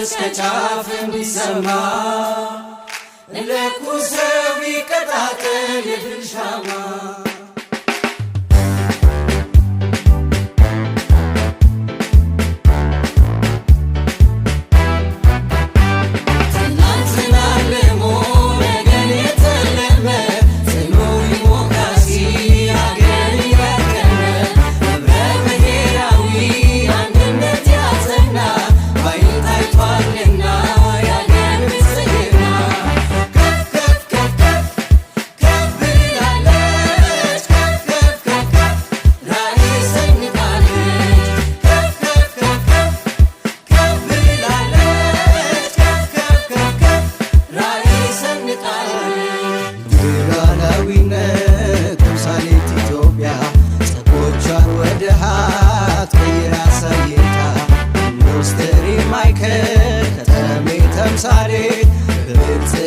እስከ ጫፍ እንዲሰማ፣ ለኩሰው ይቀጣጠል የድል ሻማ። ትናንትን አልሞ ነገን የተለመ፣ ጽኑ ዲሞክራሲ አገር ያቀነ፣ ህብረ ብሔራዊ አንድነት ያጸና፣ ባይን ታይቷልና የአገር ብልጽግና። ከፍ ከፍ ከፍ ከፍ ከፍ ብላለች፣ ከፍ ከፍ ከፍ ከፍ ራዕይ ሰንቃለች። ከፍ ከፍ ከፍ ከፍ ከፍ ብላለች፣ ከፍ ከፍ ከፍ ከፍ ራዕይ ሰንቃለች። የሉዓላዊነት ተምሳሌት ኢትዮጵያ፣ ጸጎቿን ወደ ሀብት ቀይራ አሳይታ፣ ኢንዱስትሪ ማዕከል፣ ከተሜ ተምሳሌት በብልጽግና።